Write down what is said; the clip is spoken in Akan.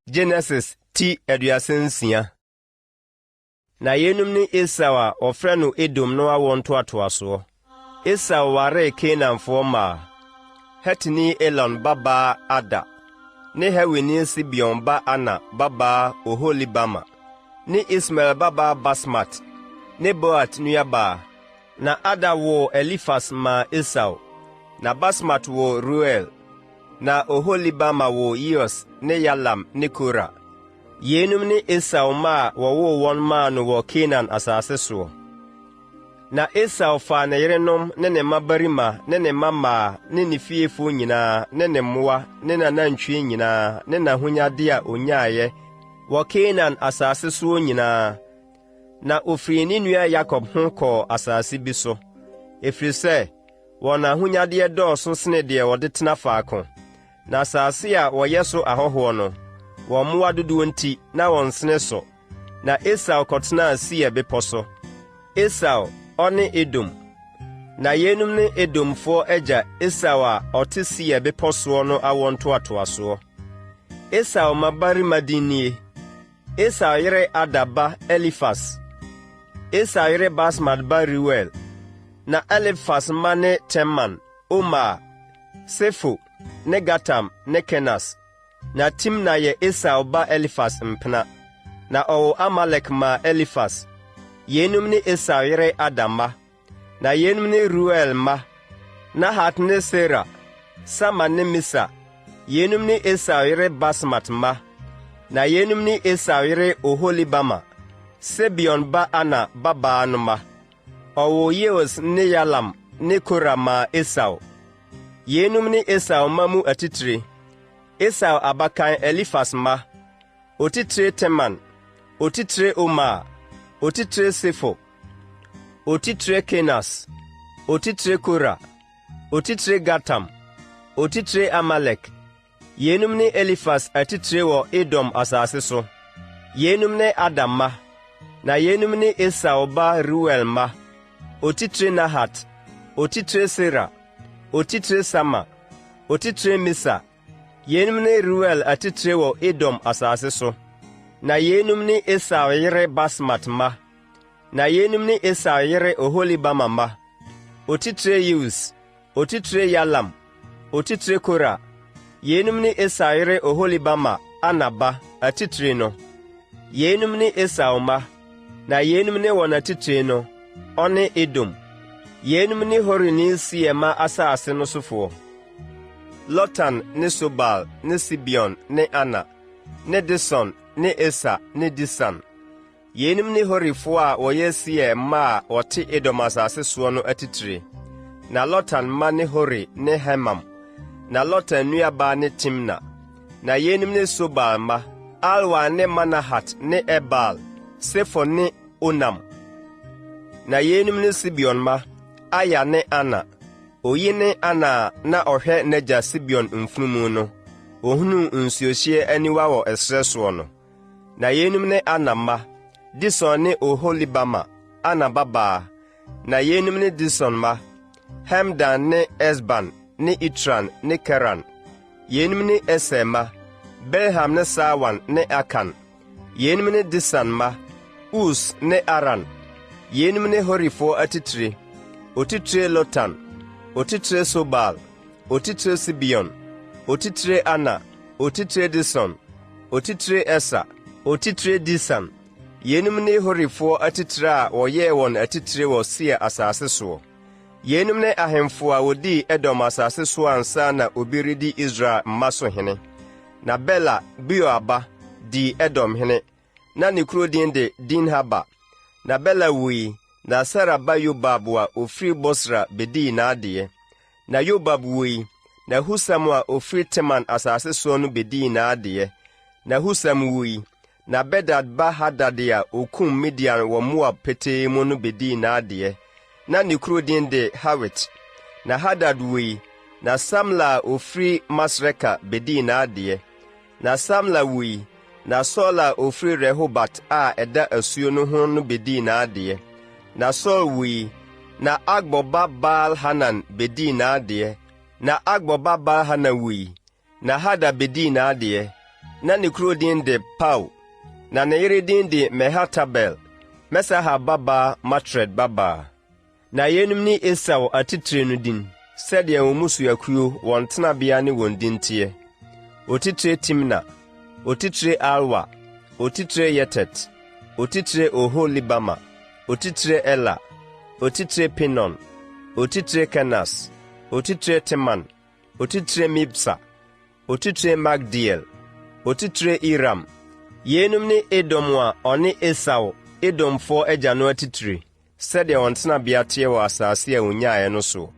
Genesis ti 36. Na yeinom ne Esau a wɔfrɛ no Edom no awoɔ ntoatoasoɔ. Esau waree Kanaanfoɔ mmaa, Hetini Elon babaa Ada, ne Hewini Sibeon ba Ana babaa Oholibama, ne Ismael babaa Basmat, Nebaot nuabaa. Na Ada woo Elifas maa Esau, na Basmat woo Reuel, na Oholibama woo Yeus ne Yalam ne Kora. Yeinom ne Esau mma a wɔwoo wɔn maa no wɔ Kanaan asase soɔ. Na Esau faa ne yerenom ne ne mmabarima ne ne mmammaa ne ne fiefoɔ nyinaa ne ne mmoa ne n'anantwie nyinaa ne n'ahonyadeɛ a ɔnyaeɛ wɔ Kanaan asase soɔ nyinaa, na ɔfirii ne nua Yakob ho kɔɔ asase bi so, ɛfiri sɛ wɔn ahonyadeɛ dɔɔso sene deɛ wɔde tena faako. Na asase a wɔyɛ so ahɔhoɔ no, wɔn mmoa dodoɔ nti, na wɔnsene so. Na Esau kɔtenaa Seir bepɔ so. Esau, ɔne Edom. Na yeinom ne Edomfoɔ agya Esau a ɔte Seir bepɔ soɔ no awoɔ ntoatoasoɔ. Esau mmabarima din nie, Esau yere Ada ba Elifas, Esau yere Basmat ba Reuel. Na Elifas mma ne Teman, Omar, Sefo, ne Gatam ne Kenas. Na Timna yɛ Esau ba Elifas mpena. Na ɔwoo Amalek maa Elifas. Yeinom ne Esau yere Ada mma. Na yeinom ne Reuel mma, Nahat ne Sera, Sama ne Misa. Yeinom ne Esau yere Basmat mma. Na yeinom ne Esau yere Oholibama, Sibeon ba Ana babaa no mma. Ɔwoo Yeus ne Yalam ne Kora maa Esau. Yeinom ne Esau mma mu atitire, Esau abakan Elifas mma, Otitire Teman, Otitire Omar, Otitire Sefo, Otitire Kenas, Otitire Kora, Otitire Gatam, Otitire Amalek. Yeinom ne Elifas atitire wɔ Edom asase so. Yeinom ne Ada mma. Na yeinom ne Esau ba Reuel mma, Otitire Nahat, Otitire Sera, Otitire Sama, Otitire Misa. Yeinom ne Reuel atitire wɔ Edom asase so. Na yeinom ne Esau yere Basmat mma. Na yeinom ne Esau yere Oholibama mma, Otitire Yeus, otitire Yalam, otitire Kora. Yeinom ne Esau yere Oholibama, Ana ba, atitire no. Yeinom ne Esau mma, na yeinom ne wɔn atitire no, ɔne Edom. Yeinom ne Horini Seir mma asase no sofoɔ, Lotan ne Sobal ne Sibeon ne Ana, ne Dison ne Eser ne Disan. Yeinom ne Horifoɔ a wɔyɛ Seir mma a wɔte Edom asase soɔ no atitire. Na Lotan mma ne Hori ne Hemam. Na Lotan nuabaa ne Timna. Na yeinom ne Sobal mma, Alwan ne Manahat ne Ebal, Sefo ne Onam. Na yeinom ne Sibeon mma, Aya ne Ana. Oyi ne Ana a na ɔhwɛ n'agya Sibeon mfunumu no, ɔhunuu nsuohyeɛ aniwa wɔ ɛserɛ soɔ no. Na yeinom ne Ana mma, Dison ne Oholibama, Ana babaa. Na yeinom ne Dison mma, Hemdan ne Esban ne Itran ne Keran. Yeinom ne Eser mma, Bilhan ne Saawan ne Akan. Yeinom ne Disan mma, Us ne Aran. Yeinom ne Horifoɔ atitire, Otitire Lotan, otitire Sobal, otitire Sibeon, otitire Ana, otitire Dison, otitire Eser, otitire Disan. Yeinom ne Horifoɔ atitire a wɔyɛɛ wɔn atitire wɔ Seir asase soɔ. Yeinom ne ahemfo a wɔdii Edom asase soɔ ansa na obi redi Israel mma so hene. Na Bela, Beor ba, dii Edom hene. Na ne kuro din de Dinhaba. Na Bela wui, na Sera ba Yobab a ɔfiri Bosra bɛdii n'adeɛ. Na Yobab wui, na Husam a ɔfiri Teman asase soɔ no bɛdii n'adeɛ. Na Husam wui, na Bedad ba Hadad a ɔkum Midian wɔ Moab petee mu no bɛdii n'adeɛ. Na ne kuro din de Hawit. Na Hadad wui, na Samla a ɔfiri Masreka bɛdii n'adeɛ. Na Samla wui, na Saul a ɔfiri Rehobat a ɛda asuo no ho no bɛdii n'adeɛ. Na Saul wui, na Akbor ba Baal-Hanan bɛdii n'adeɛ. Na Akbor ba Baal-Hanan wui, na Hadar bɛdii n'adeɛ. Na ne kuro din de Pau, na ne yere din de Mehetabel, Mesahab babaa Matred babaa. Na yeinom ne Esau atitire no din, sɛdeɛ wɔn mmusuakuo, wɔn tenabea ne wɔn din teɛ, Otitire Timna, otitire Alwa, otitire Yetet, otitire Oholibama, otitire Ela, otitire Pinon, otitire Kenas, otitire Teman, otitire Mibsar, otitire Magdiel, otitire Iram. Yeinom ne Edom a ɔne Esau, Edomfoɔ agya no atitire, sɛdeɛ wɔn tenabea teɛ wɔ asase a wɔnyaeɛ no soɔ.